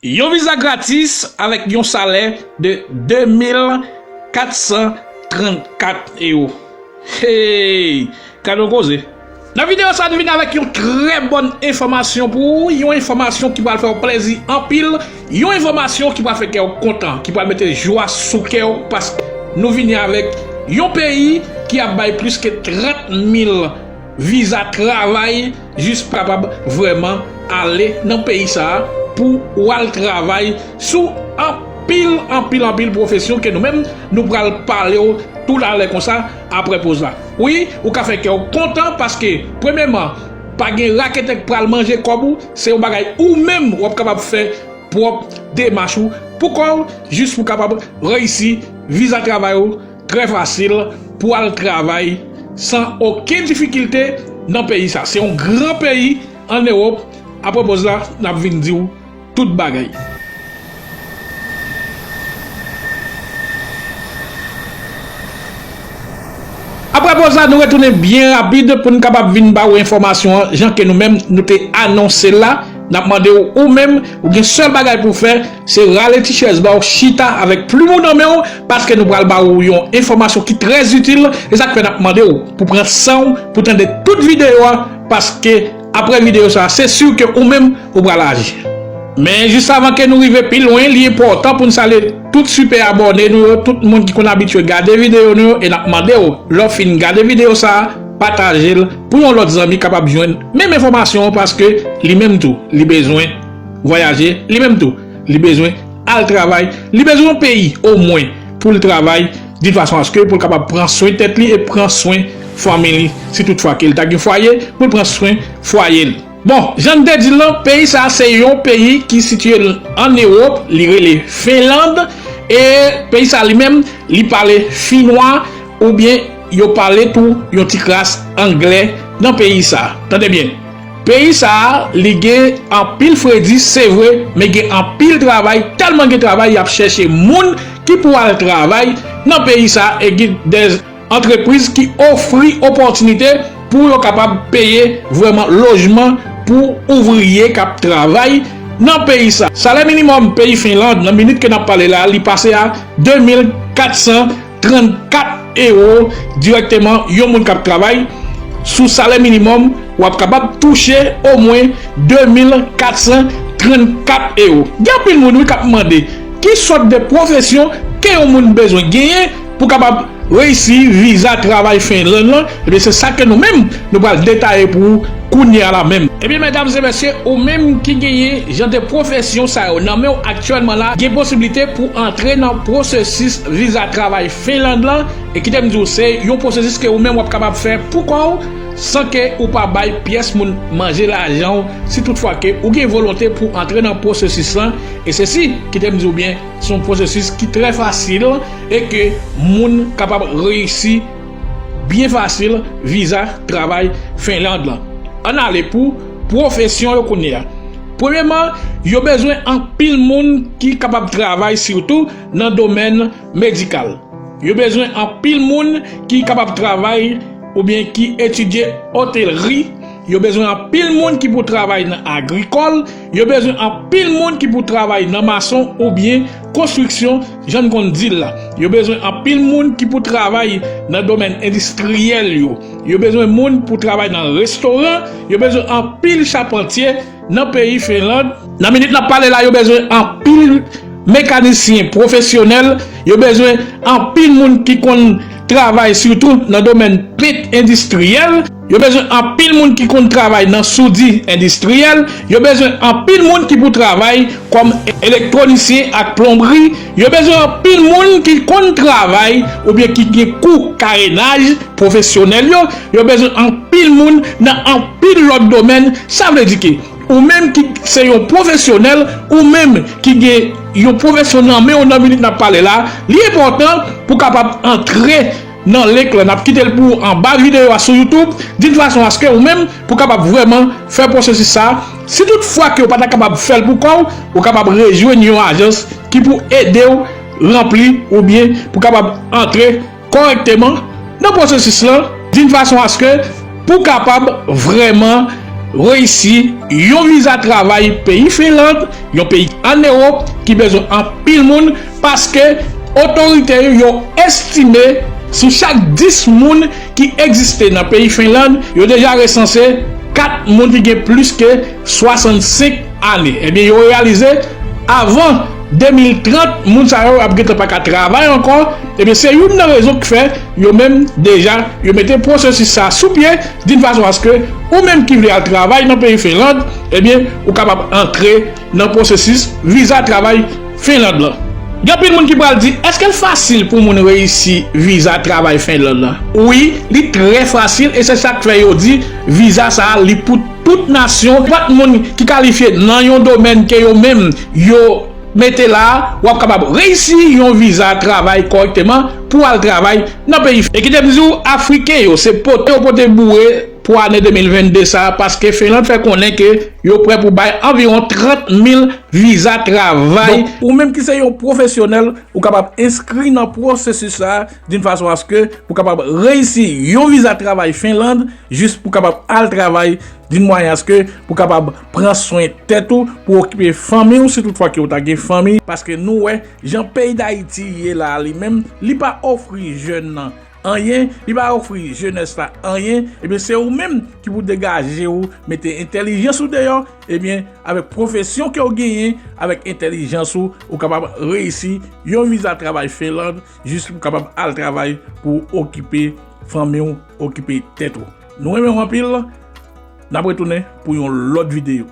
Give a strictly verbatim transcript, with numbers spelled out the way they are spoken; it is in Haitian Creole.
Yon viza gratis avèk yon salè de de mil kat san trannkat ewo. Hey! Gade yon koze. Nan videyo sa, nou vin avèk yon trè bòn enfòmasyon pou ou, yon enfòmasyon ki pral fè w plèzi anpil, yon enfòmasyon ki pral fè kè w kontan, ki pral mete jwa sou kè w, paske nou vini avèk yon peyi ki ap bay plis ke trant mil viza travay jis pou kapab vrèman ale nan peyi sa a pou w al travay sou anpil, anpil, anpil pwofesyon ke nou menm nou pral pale w toutalè konsa apre poz la. Wi, ou ka fè kè w kontan paske, premyèman, pa gen raketè k pral manje kòb ou, se yon bagay ou menm w ap kapab fè pwòp demach ou pou kò w, jis pou kapab reyisi viza travay ou trè fasil pou al travay san okenn difikilte nan peyi sa. Se yon gran peyi ann Ewòp. Apre poz la, n ap vin di w tout bagay. Apre poz la, nou retounen byen rapid pou n kapab vin ba ou enfòmasyon an jan ke nou menm nou te anonse l la. N ap mande w, ou menm, ou gen sèl bagay pou w fè, se rale ti chèz ba w, chita avèk plim ou nan men w, paske nou pral ba ou yon enfòmasyon ki trè itil. E sa k fè n ap mande w pou pran san w, pou tande tout videyo a, paske apre videyo sa, se si ke ou menm, ou pral aji. Men jis avan ke nou rive pi lwen, li enpòtan pou n salye tout sipè abòne nou yo, tout moun ki konn abitye gade videyo nou yo, e n ap mande w, lè w fin gade videyo sa a, pataje l pou yon lòt zanmi kapab jwenn menm enfòmasyon an, paske li menm tou, li bezwen vwayaje, li menm tou, li bezwen al travay, li bezwen yon peyi, omwen, pou l travay, d'une façon à ce que pou l kapab pran swen tèt li e pran swen fanmi li, si tout fwa ke l ta gen fwaye, pou l pran swen fwaye l. Bon, jan n te di l lan, peyi sa a se yon peyi ki sitiye l ann Ewòp, li rele Finland, e peyi sa a li menm, li pale finwa, oubyen yo pale tou yon ti kras anglè nan peyi sa a. Tande byen, peyi sa a, li gen anpil fredi, se vre, men gen anpil travay, tèlman gen travay, y ap chèche moun ki pou al travay nan peyi sa a, e gen de antrepriz ki ofri opòtinite pou yo kapab peye vrèman lojman pou ouvriye k ap travay nan peyi sa. Salè minimòm peyi Finland, nan minit ke n ap pale la, li pase a de mil kat san trannkat ewo dirèkteman yon moun k ap travay sou salè minimòm, w ap kapab touche omwen de mil kat san trannkat ewo. Gen anpil moun, wi, k ap mande ki sòt de pwofesyon ke yon moun bezwen genyen pou kapab reyisi viza travay Finland lan. Ebyen, se sa ke nou menm, nou pral detaye pou ou kounye a la menm. Ebyen, medam e mesye, ou menm ki genyen jan de pwofesyon sa yo nan men w aktyèlman la, gen posiblite pou antre nan pwosesis viza travay Finland lan, e kite m di w, se yon pwosesis ke ou menm w ap kapab fè pou kò w, san ke ou pa bay pyès moun manje lajan w, si tout fwa ke ou gen volonte pou antre nan pwosesis lan, e se si, kite m di w byen, se yon pwosesis ki trè fasil e ke moun kapab reyisi byen fasil viza travay Finland lan. Ann ale pou pwofesyon yo kounye a. Premyèman, yo bezwen anpil moun ki kapab travay sitou nan domèn medikal. Yo bezwen anpil moun ki kapab travay oubyen ki etidye otelri. Yo bezwen anpil moun ki pou travay nan agrikòl. Yo bezwen anpil moun ki pou travay nan mason oubyen konstriksyon, jan n konn di l la. Yo bezwen anpil moun ki pou travay nan domèn endistriyèl yo. Yo bezwen moun pou travay nan restoran. Yo bezwen anpil chapantye nan peyi Finland. Nan minit n ap pale la, yo bezwen anpil mekanisyen pwofesyonèl. Yo bezwen anpil moun ki konn travay sitou nan domèn pent endistriyèl. Yo bezwen anpil moun ki konn travay nan soudi endistriyèl. Yo bezwen anpil moun ki pou travay kòm elektwonisyen ak plonbri. Yo bezwen anpil moun ki konn travay oubyen ki gen kou karenaj pwofesyonèl yo. Yo bezwen anpil moun nan anpil lòt domèn. Sa vle di ke ou menm ki se yon pwofesyonèl, ou menm ki gen yon pwofesyon nan men w nan minit n ap pale la, li enpòtan pou kapab antre nan link lan. N ap kite l pou ou anba videyo a sou YouTube, d'une façon à ce que ou menm pou kapab vrèman fè pwosesis sa. Si tout fwa ke w pa ta kapab fè l pou kò w, ou kapab rejwenn yon ajans ki pou ede w ranpli oubyen pou kapab antre kòrèkteman nan pwosesis lan, d'une façon à ce que pou kapab vrèman reyisi yon viza travay peyi Finland, yon peyi ann Ewòp ki bezwen anpil moun, paske otorite yo, yo estime sou chak dis moun ki egziste nan peyi Finland, yo deja resanse kat moun ki gen plis ke swasannsenk ane. Ebyen, yo reyalize avan de mil trant, moun sa yo ap gentan pa ka travay ankò. Ebyen, se youn nan rezon ki fè yo menm deja, yo mete pwosesis sa sou pye, d'une façon à ce que ou menm ki vle al travay nan peyi Finland, ebyen, ou kapab antre nan pwosesis viza travay Finland lan. Gen anpil moun ki pral di, èske l fasil pou moun reyisi viza travay Finland lan? Wi, li trè fasil, e se sa k fè yo di viza sa a, li pou tout nasyon. Nenpòt moun ki kalifye nan yon domèn ke yo menm yo mete la a, w ap kapab reyisi yon viza travay kòrèkteman pou al travay nan peyi. E kite m di w, Afriken yo, se pote yo pote boure pou ane de mil vennde sa a, paske Finland fè konnen ke yo prè pou bay anviwon trant mil viza travay. Donk, ou menm ki se yon pwofesyonèl, ou kapab enskri nan pwosesis sa a, d'une façon à ce que pou kapab reyisi yon viza travay Finland, jis pou kapab al travay, d'une moyen à ce que pou kapab pran swen tèt ou, pou okipe fanmi w, si tout fwa ke w ta gen fanmi, paske nou wè jan peyi Dayiti ye la a li menm, li pa ofri jèn nan anyen, li pa ofri jenès la anyen, ebyen, se ou menm ki pou degaje w, mete entèlijans ou deyò, ebyen, avèk pwofesyon ke w genyen, avèk entèlijans ou, ou kapab reyisi yon viza travay Finland, jis pou kapab al travay pou okipe fanmi w, okipe tèt ou. Nou renmen w anpil, n ap retounen pou yon lòt videyo.